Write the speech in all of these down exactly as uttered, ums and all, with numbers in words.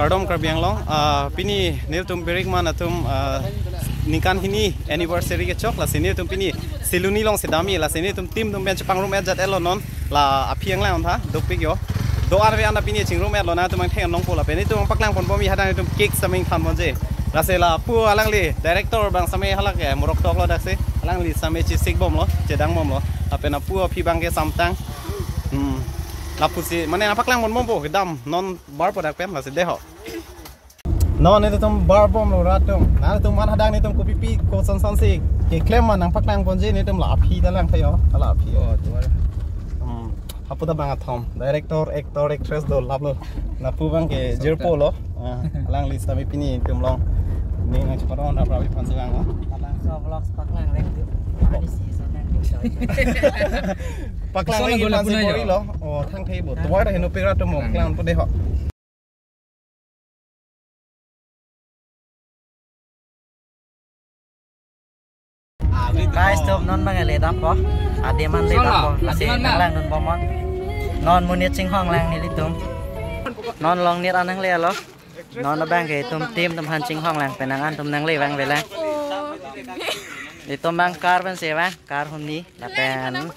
Kardom Karbi Anglong, ah, pini nelitum Birikman atum, ah, ningkan hini anniversary kechok, lasi nelitum pini Siloni along si damji, lasi nelitum team atum pen chepangrum-et jat-etlo non, la aphi anglang tha, dopik jo. Do-an ave anta pini chingrum-etlo, nangtum angthek nangpo lapen nelitum paklang ponbomji, hadak nelitum cake sitame ingthan ponji. Lasi lapu alangli director abang sitame halake morok toklo daksi. Alangli sitame chesik bomlo, chedang bomlo. Lapen lapu aphi abangke samtang. Hmm. Lapusi, mane nangpaklang ponbompo, kedam, non bar pu dak pen, lasi dei ho. Non nelitum bar bomlo rat atum. Nangtum aphan hadak nelitum kopipi kosonson si keklem ma nangpaklang ponji, nelitum la aphi ta lang tha jo. La aphi. Oh, tuar. Hmm. Hapu ta bang athom. Director, actor, actress do laplo. Lapu abangke jirpo lo. Ah, alangli sitame pini nelitum along ning nangcheparon rap rap aphan si vanglo. Labangso vlogs paklang reng tu. Ani si so nang. Paklang reng aphan si bor-ilo. Oh, thang thei bo. Tuar ta heno pira tu mo paklang pu dei ho. Guys, tum non abang le dampo. Adim an le dampo. Lasi adim an nanglangdun bomnon. Non monit chinghonglang nelitum. Non Longnit an nanglelo. Non abangke itum team atum aphan chinghonglang, penang an atum nangle vangvelang. Itum abang car pen si vang, car hum ni, lapen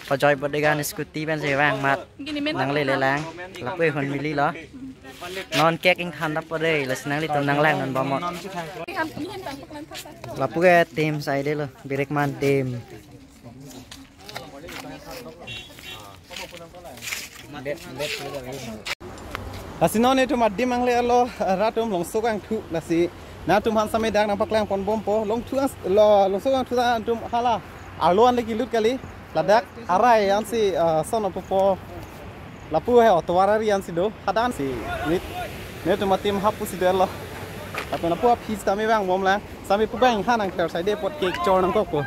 Pajoi Bodegan scooty pen si vang amat nanglelelang, lapu ahun mililo. Non cake ingthan dampo dei, lasi nanglitum nanglangdun bomnon. Lapu ke team sai dei lo, Birikman team. Lasi non nelitum adim anglelo, rat atum longso kangthu, lasi nangtum aphan sitame dak nangpaklang ponbompo, longthu ang, lo, longso kangthu ta nangtum hala arlo an le kelut kali, ladak arai ansi, ah, son apopo, lapu he otovar ari ansi do, hadak ansi nit, nelitum ateam hapu si dolo, lapen lapu aphi sitame vangbomlang, sitame pu abang inghan nangkher sai dei apot cake chor nangkokpo.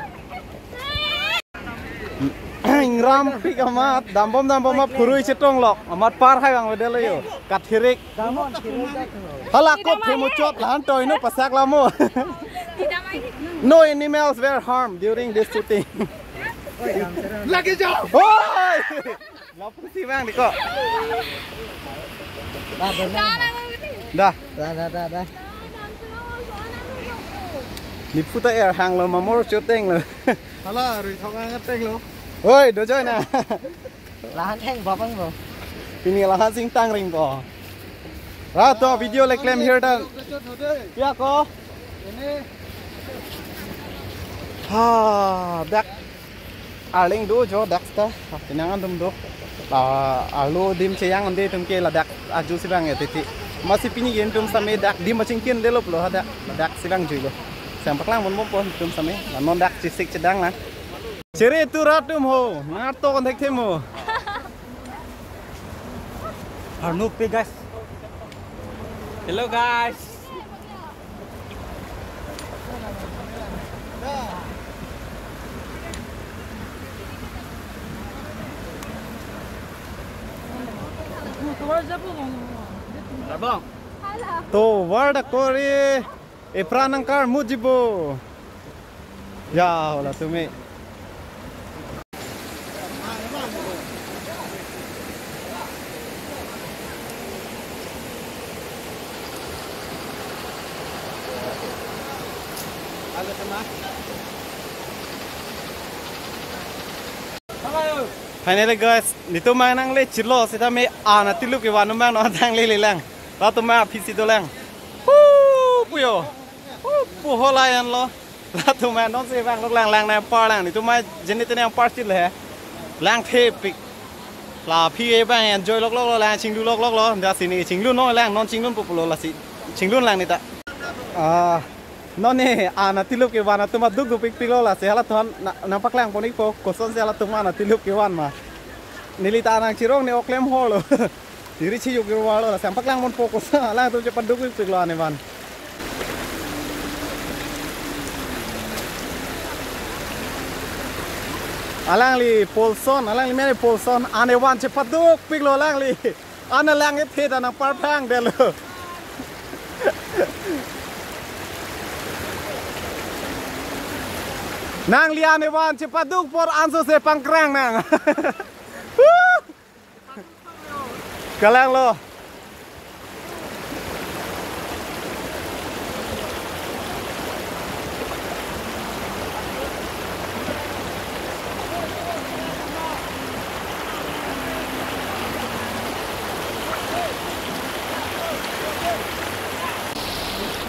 Ingram pik amat, dambom dambom ma phurui chetonglok, amat par hai vangvedetlo jo. Kathirik. Hala kop themuchot lahan toy no pasak lamo. No animals were harmed during this shooting. Lagi jauh. Oi! Lapu si vang dei ko. Dah. Dah, dah, dah, dah. Niphu ta er hanglo, mamor chotenglo. Hala, rui thok ang tenglo. Oi, do join na. Lahan theng bapang lo. Pini lahan sing tang ring ko. Ra to video le klem hir dan. Ya ko. Ini. Ha, dak. Arleng do jo dak ta, ah, penang an atum do. Ah, arlo adim cheyang ande atum ke ladak aju si vang ya titi. Amatsi pini ke nelitum sitame dak adim achingki un-edetlo pulo hadak, ladak si vangjuilo. Sitame paklang ponbompo nelitum sitame, la non dak chesik chedanglang. Chere tu rat atum ho, nang artok an thekthe mo. Arnuk pe guys. Hello guys. Tovar dakori. Epran nangkarmujibo. Ya, hola tumi. Finally guys, nelitum abang nangle chirlo, sitame an atilup kevan abang non nanglelelang. Latum aphi si dolang. Hu, puyo. Hu, pu hola anlo. Latum non si vangloklang, lang nangparlang. Nelitum jeni tene nangpar chirlo he. Lang thepik. La aphi abang enjoy lokloklo, lang chinglu lokloklo. Dak si ne chinglunnon lang, non chinglunpo pulo lasi. Chinglunlang neta. Ah, non ne an atilup kevan atum aduk dopikpiklo lasi halatum nang, nangpaklang pon-ikpo kosonsi halatum an atilup kevan ma. Neli ta nangchirong ne oklem holo. Tiri chiyuk irwalo, lasi nangpaklang ponpo koson alangtum chepadukpiklo anevan. Alangli Polson, alangli mene Polson, anevan chepadukpiklo alangli. An alang ethe ta nangparphangdetlo. Nangli anevan chepaduk apor ansose pangkrang nang. Kalanglo.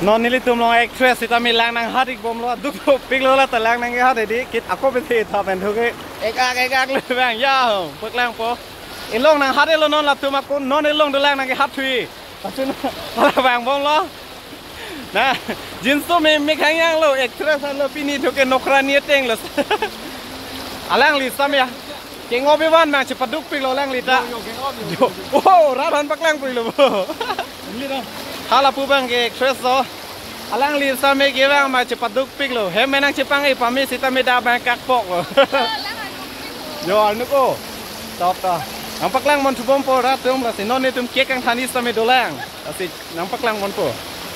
Non nelitum along actress sitame lang nanghat-ikbomlo, duk piklo la ta lang nanghat-ik di, kit ako bethe tha pen thuke. Ek-ak, ek-ak le bang ya, paklangpo. Ilong nanghat-iklo non latum ako, non ilong dolang nanghat-ikthui. Asin hala vangbomlo. Na, jinso me me khangyanglo, actress alo pini thuke nokra ni atenglo. Alangli sitame ya. Keng-o bevan mang chepadukpiklo alangli ta. Yo, yo, keng-o bevan. Yo. Oh, rat aphan paklangpiklo. Hala pu abang ke actress lo. Alangli sitame kevang ma chepadukpiklo. Hem menang chepang-i pame sitame dak abang kakpoklo. Yo, arnuk o. Top ta. Nangpaklangponthubompo rat atum, lasi non netum cake kangthan-i sitame dolang. Lasi nangpaklangponpo.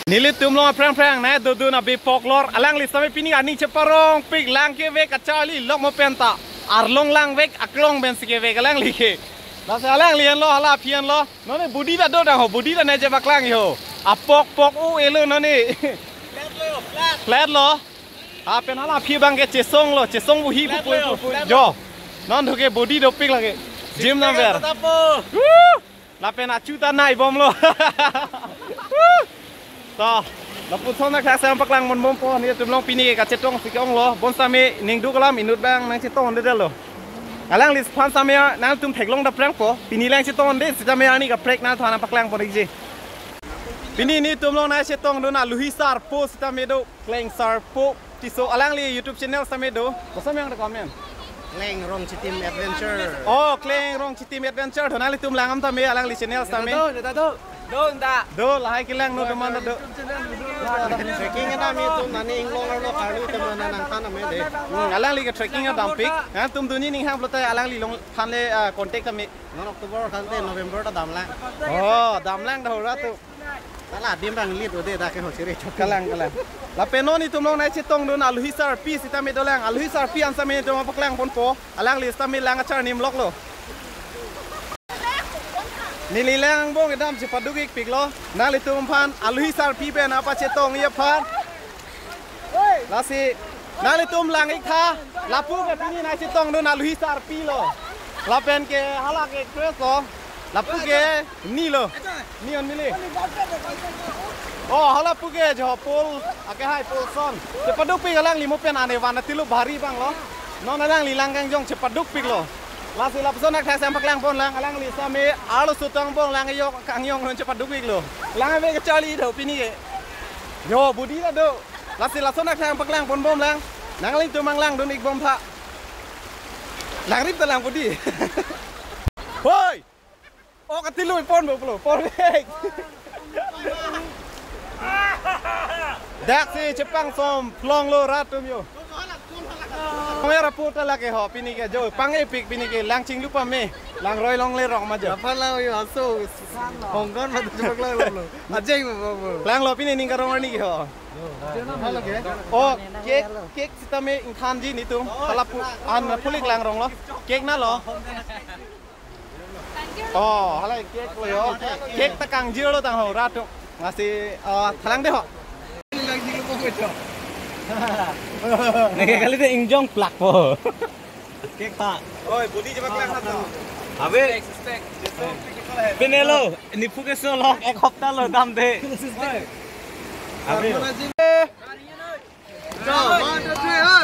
Nelitum along aphrang phrang nai dodun abi poklor. Alangli sitame pini aning cheparongpik, lang kevek kacharli lok mo pen ta. Arlong langvek, aklong pensi kevek alangli ke. Lasi alangli anlo, hala aphi anlo. Non ne body ta do dang ho, body ta ne je paklang ho. Apok pok u-elo non ne. Flat lo, flat. Flat lo. Lapen hala aphi abang ke chesonglo, chesong buhi. Flat pupu lo, pupu. Flat lo. Jo. Non thuke body dopik lake. Gym number. Six pack tapo. Woo! Lapen achu ta nai bomlo. Woo! To, lapuson na klak sang paklangponbompo, netum along pini ke kachetongsi ke-onglo, bonsitame ning duk alam inut abang nangchetongdedetlo. Alangli aphan sitame nangtum theklong daprangpo, pini lang chetongde sitame arni kaprek nangthan nangpaklangpon-ikji. Pini netum along nangchetongdun aluhi sarpo sitame do, Kleng Sarpo Tisso, alangli YouTube channel sitame do. Koson yang rekomen? Kleng Rongchitim Adventure. Oh, Kleng Rongchitim Adventure. To nanglitum lang-am tame alangli channel sitame. Do, do, do. Do, nda. Do, lahai kelang non atum an do. Trekking kedam itum nani inglong arlo karlu teman nangthan ame de. Hmm, alangli ke trekking kedam pik. Nangtum duni ning hang pulote alangli along thanle, ah, contact tame. Non October kante November ta damlang. Oh, damlang dah ora tu. Hala adim abang lit ode dak ke ho chiri chot. Kalang, kalang. Lapen non netum along nangchetongdun aluhi sarpi sitame dolang. Aluhi sarpi an sitame netum paklangponpo. Alangli sitame lang kacharnim loklo. Neli lang angbong kedam chepaduk-ikpiklo. Nanglitum aphan aluhi sarpi pen nangpachetong-i aphan. Lasi nanglitum lang-iktha, lapu ke pini nangchetongdun aluhi sarpi lo. Lapen ke hala ke actress lo. Lapu ke ni lo. Ni on mili. Oh, hala pu ke jo Paul, ake hai Paulson. Chepadukpik alangli mo pen ane van atilu bhari abang lo. Non alangli lang kangjong chepadukpiklo. Lasi lapuson na klak sang paklangponlang, alangli sitame arloso angbong lang yok kangjong non chepadukpiklo. Lang ave kacharli do pini ke. Yo, body ta do. Lasi lason na klak sang paklangponbomlang. Nanglitum anglangdun-ik bomtha. Langrip ta lang body. Hoi! Oh, katilu ponpo pulo. Ponpo. Daksi chepangsom phlonglo rat atum yo. Kamera puta lake ho pini ke jo pang-ipik pini ke lang chinglu pame. Langroi longle rong ma jo. Apa la yo aso. Hongkon ma tu chepaklang lo. Ajeng mo mo. Klanglo pini ning karong arni ke ho. Halo ke? Oh, cake, cake sitame ingthanji netum. Hala pu an pulik langronglo. Cake na lo. Oh, hala cake lo yo. Cake ta kangjirlo tang ho rat atum. Lasi, ah, thalang de ho. Neke kali de ingjong plakpo. Cake ta. Oi, body chepaklangtha to. Abe. Pine lo, nephu keso lok ek hopta lo damde. Abe.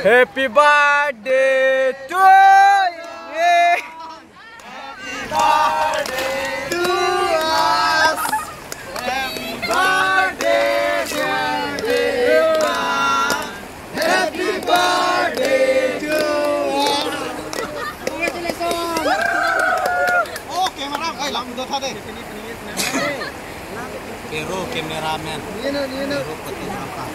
Happy birthday to you. Happy birthday to us. Happy birthday, dear Deepa. Happy birthday to us. Congratulations. Oh, camera, ai, lam do tha de. Kero cameraman. Kero photographer.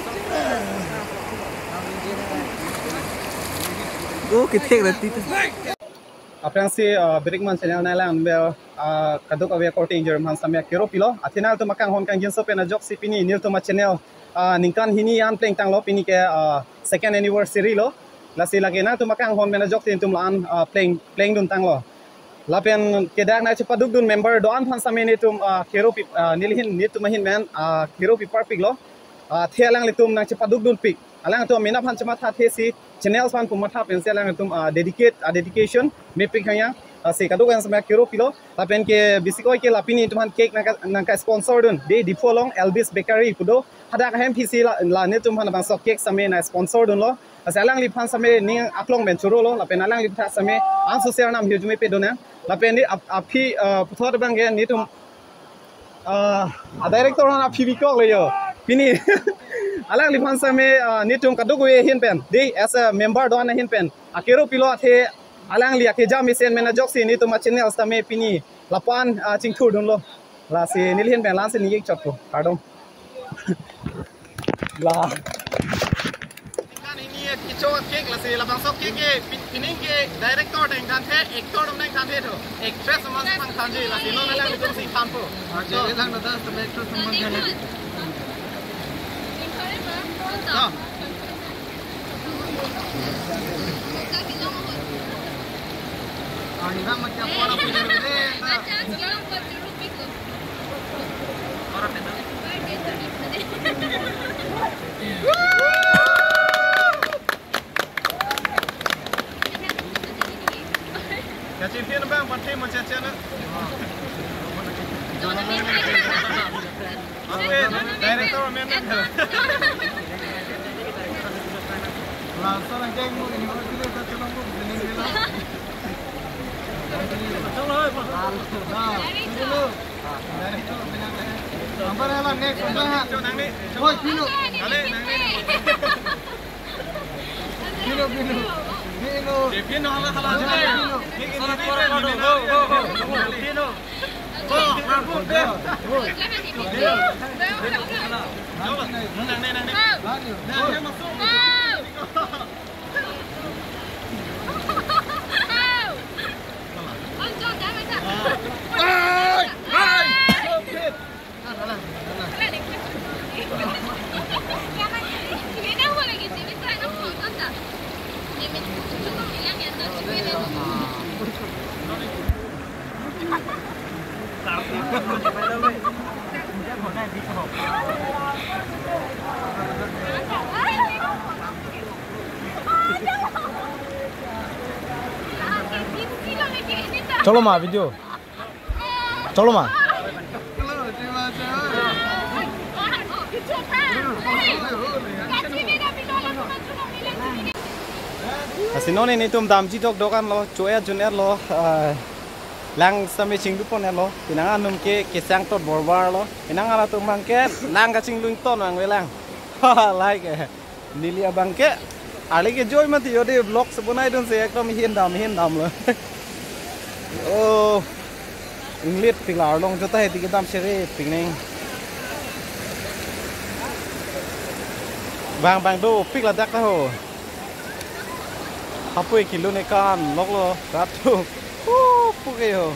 Go kethek rati tu. Aphrangsi, uh, Birikman channel nanglang bel, uh, kadokave korte ingjir aphan sitame kero pilo. Athe nangtum akanghon kangjinso pen ajoksi pini nelitum achannel, uh, ningkan hini an plengtanglo pini ke, uh, second anniversary lo. Lasi lake nangtum akanghon pen ajoksi netum la-an, uh, pleng, plengduntanglo. Lapen ke dak nangchepadukdun member do-an aphan sitame netum, ah, kero pi, ah, neli ahin netum ahin pen, ah, kero pi parpiklo. Ah, athe alanglitum nangchepadukdunpik. Alangtum amena aphan chematha athesi channel aphan pu matha pensi alangtum, ah, dedicate, ah, dedication mepik hanya. Lasi kadokave setame akero pilo. Lapen ke bisi koi ke la pini netum aphan cake nangka, nangka sponsor dun. Dei Diphu along Elvis Bakery pu do. Hadak ahem aphi si la, la netum aphan labangso cake setame nangsponsor dunlo. Lasi alangliphan setame ning aklong pen chorolo. Lapen alangliphan setame angsose arnam hirjume pado nang. Lapen dei ap-, aphi, eh, puthot abang ke netum, eh, a director aphan aphi bikoklo yo. Pini alangliphan setame, eh, netum kadokave ahin pen, dei as a member do-an ahin pen akero pilo athe alangli akejam mesen men ajoksi netum a channel setame pini lapu-an, ah, chingthur dunlo. Lasi neli ahin pen la-ansi ningje chotpo. Kardom. La. Kan ini kecho cake lasi labangso cake ke pin-, pining ke director deng kan the, actor deng kan the to. Actress man sang kan ji lasi non alanglitum si thanpo. Oke, lang na das to actress man kan. Kachin pin bang pati mo chacha na. Oke, director men men. Langsung aja yang mau ini mau sini satu nombor ini gila. Nah, dulu. Director men men. Number apa next? Apa? Cho nang ni. Woi, Pino. Kali nang ni. Pino, Pino. Pino. Eh, Pino, hala, hala, hala. Pino. Pino. Pino. Pino. Oh, ampun, Pino. Pino. Coba, nang, nang, nang, nang. Nang, nang, masuk. Hai, hai. Cholo ma video. Cholo ma. Lasi non netum damji dokdok anlo, cho-et jun-etlo, eh, lang setame chinglu pon-etlo, penang anum ke kesang tot borbar lo, penang halatum abang ke lang kachinglu ington abang avelang. Like, eh. Neli abang ke, arli ke joy mati yo dei vlog si bonai dunsi ekdom hin dam, hin damlo. Oh, inglit pik la arlong jota hedi kedam shere pik neng. Bang, bang dopik ladak ta ho. Hapui kilo ne kan, loklo, ratu. Oh, puke ho.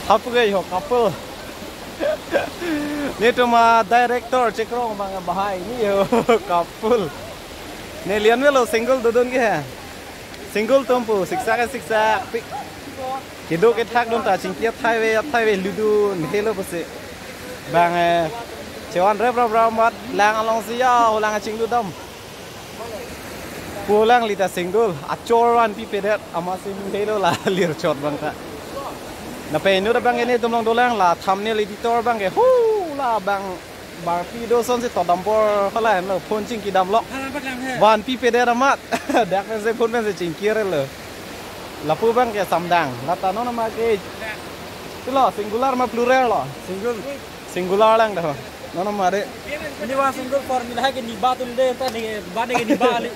Hapui ho, couple. Netum a director chekrong abang bahai ni ho, couple. Ne lian melo single dodun ke he. Single atum pu siksak siksak pik. Kedo kethak dun ta chingki athai ave athai ave ludu helo pusi. Bang, eh, chevan rep rap rap mat lang alongsi ya ho lang chinglu dam. Pu alangli ta single, achor vanpi pedet, amatsi helo la lir chot abang ta. Lapen inut abang ke netum along dolang la thumbnail editor abang ke, hu la bang barpi do asonsi to dambor hala lo phone chingki damlo. Vanpi pedet amat, dak pensi phone pensi chingkirlo. Lapu abang ke samdang, la ta non amat ke. Itulo, singular ma plural lo? Single. Singular lang dah. Nono mare. Ini wah single formula hai ke niba tum de, ta ni ba de ke niba ali.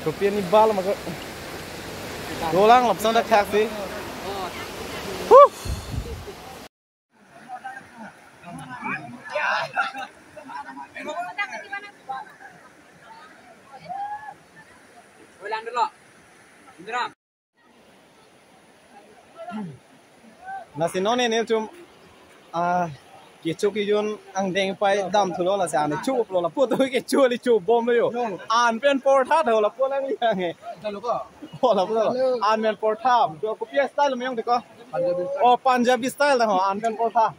Kopi niba lo mako. Dolang lop sang dak thak si. Huh. Ulang dulu. Indra. Lasi non netum, ah, kecho kejun angdeng pai damthulo lasi an choplo lapu to kecho li chobomlo yo. An pen portha tho lapu alangli ang. Hello ko. Oh, lapu to. Hello. An pen portha. To kopi style meyong de ko. Punjabi style. Oh, Punjabi style ho an pen portha.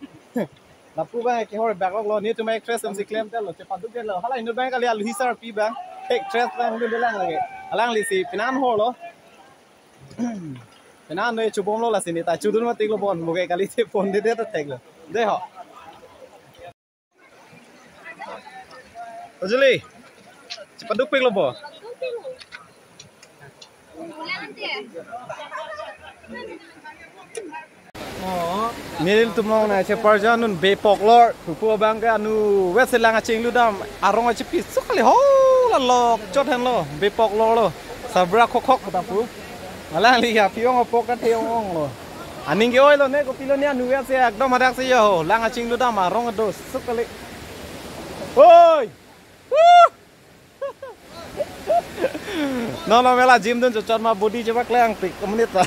Lapu abang ke hor backlog lo netum actress atum si klemdetlo chepadukdetlo. Hala inut abang kali aluhi sarpi abang. Actress lang dun lang lake. Alanglisi penan holo. Penan noi chubomlo lasi neta chudun matiklo bon. Muke kali te pon de de ta theklo. De ho. Ojuli. Chepaduk piklo bo. Nelitum along nangcheparjandun Bey Poklor, pupu abang ke anu wet si lang kachinglu dam, arong kachepi sukali ho la lok chot henlo, Bey Poklor lo, sabra khokhok ta pu. Alangli aphi ong apok kathe ong-ong lo. Aning ke-oi lo ne, kopilo ne anu wet si ekdom hadak si yo ho, lang kachinglu dam arong do sukali. Oi! Woo! Non lo mela gym dun chot chot ma body chepaklangpik amonit ta.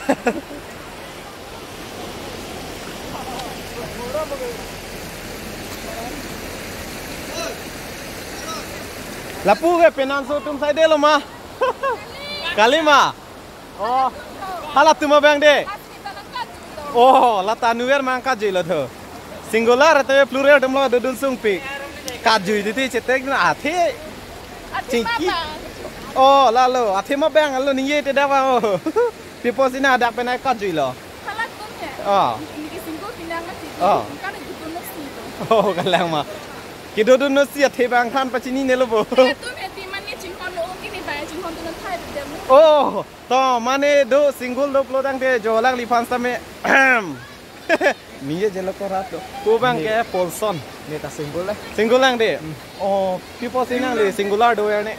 Lapu ke penan so atum sai de lo ma. Kali ma. Oh. Halatum abang de. Oh, lata anu wet mang kajui lo tho. Singular atau plural atum lo dodun sungpik. Kajui titi chetek na athe. Chingki. Oh, lalo. Athe ma bang lo ningje te dawa oh. Pipo sina hadak penai kajui lo. Halatum he. Oh. Niki single pinang mati. Oh. Kan gitu no si. Oh, kalang ma. Kedodun no si athe bang than pachini ne lo bo. Halatum he timan ne chinghon lo kini ba chinghon tu na thai dem. Oh. To mane do single do pulo tangte jo alangliphan same. Ningje jelo ko rat do. Ko bang ke Polson. Neta single le. Single lang de. Oh, pipo si nangli singular do ya ne.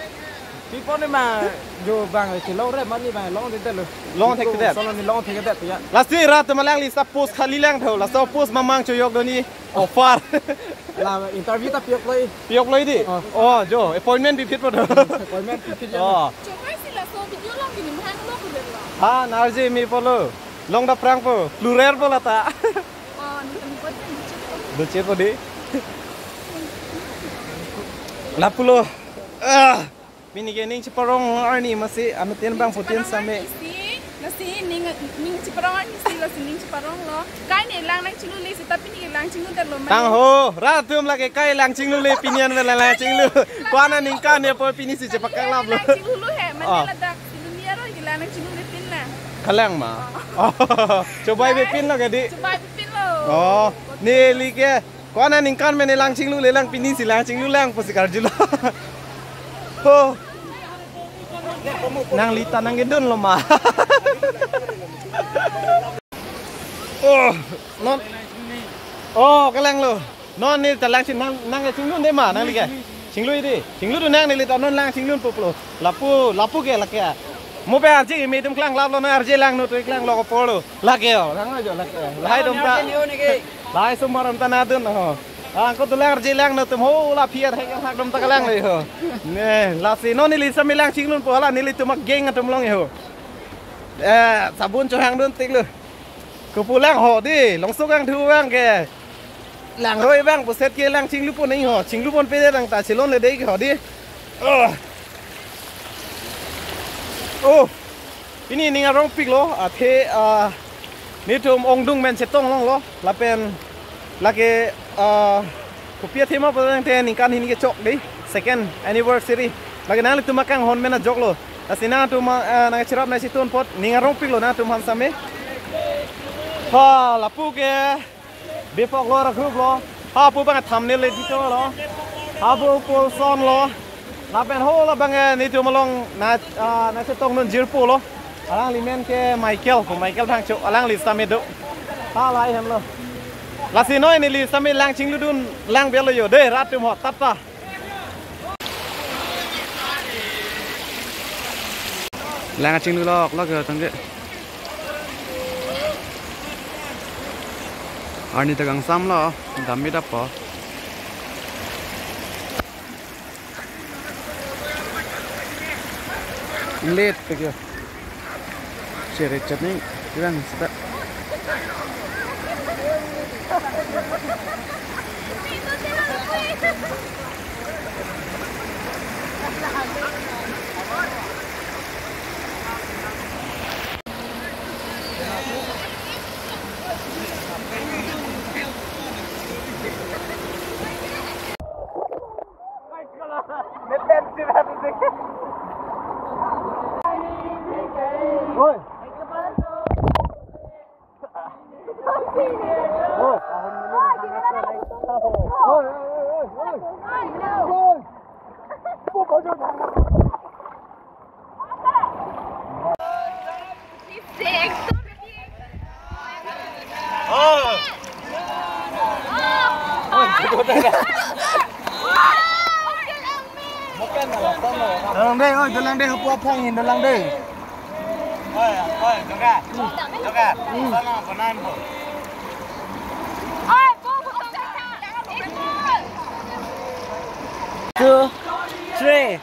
Pipo ne ma jo bang ke long re mani bang long de de lo. Long thek de. Solo ni long thek de ya. Lasi rat atum alangli suppose khali lang tho. Laso post mamang choyok do ni. Offer. La interview ta piok loi. Piok loi di? Oh. Oh, jo, appointment pi phit po do. Appointment pi phit ya. Oh. Chomai si laso video long kini mahang lo ko lo. Ha, narji mi polo. Long da prang po. Plural po lata. Oh, ni kami buat kan lucu. Lucu po di. Lapulo. Ah. Pini ke ning cheparong arni masi anu tin bang putin same. Nasi, nasi ning ning cheparong arni si lasi ning cheparong lo. Kai ne lang nangchinglu le seta pini ke lang chinglu det lo ma. Tang ho, rat atum lake kai lang chinglu le pini an vela lang chinglu. Ko-an aningkan ne po pini si chepaklap lo. Lang chinglu he, mane ladak si dunia ro ke lang nangchinglu le pin na. Kalang ma. Oh. Chobai be pin lo ke di. Chobai be pin lo. Oh, neli ke ko-an aningkan mene lang chinglu le lang pini si lang chinglu lang pusi karjulo. Ho. Nangli ta nangkedun lo ma. Oh, non. Oh, kalang lo. Non neli ta lang ching nang nangkechinglun de ma nangli ke. Chinglu di. Chinglu do nang neli ta non lang chinglun po pulo. Lapu, lapu ke lake. Mo pe arje me dum klanglap lo na arje lang no to klang lo ko polo. Lake ho, lang ajo lake. Lahai dum ta. Lahai sumar dum ta nadun ho. Angko tu lang arje lang no tum ho la phiar hek hak dum ta kalang le ho. Ne, lasi non neli same lang chinglun po hala nelitum ageng atum along ho. Eh, sabun chohang duntik lo. Kopu lang ho di, longso kangthu bang ke. Langroi bang puset ke lang chinglu pon nang ho, chinglu pon pede dang ta chelon le dei ke ho di. Oh. Oh. Pini ning arongpik lo, athe, ah, netum ongdung men chetong longlo, lapen lake, ah, kopi athema pu tangte ningkan hini kechok dei, second anniversary. Lake nanglitum akanghon men ajok lo. Lasi nangtum, ah, nangcherap nangchetun apot ning arongpik lo nangtum aphan same. Ha, lapu ke Bey Poklor group lo. Ha pu bang thumbnail editor lo. Ha pu Polson lo. Lapen ho la bang, eh, netum along na, ah, nangchetong nun jirpo lo. Alangli men ke Michael, ko Michael Thangcho, alangli same do. Ha lahai hem lo. Lasi noi neli same lang chinglu dun lang belo yo. De rat atum ho tata. Lang chinglu lok lok yo tangke. Arni ta kangsam lo, dam mi dap po. Late pe kyo. Chere chutney, kurang seta. Dolang dei, oi, dolang dei, hapu aphong hin dolang dei. Oi, oi, joga. Joga. Hmm. Sana, banan bo. Two, three.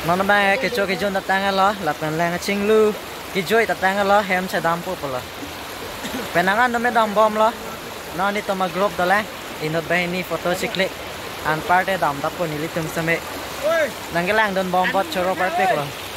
Non abang ke kecho kejun ta tanglo, lapen lang chinglu kejoi ta tanglo, hem chedampo pulo. Pen nang an dome dambomlo. Non nelitum a-group dolang, inut banghini photo chiclick. Anparte damtappo nelitum seme. Nangkelangdunbom apot choro parpiklo.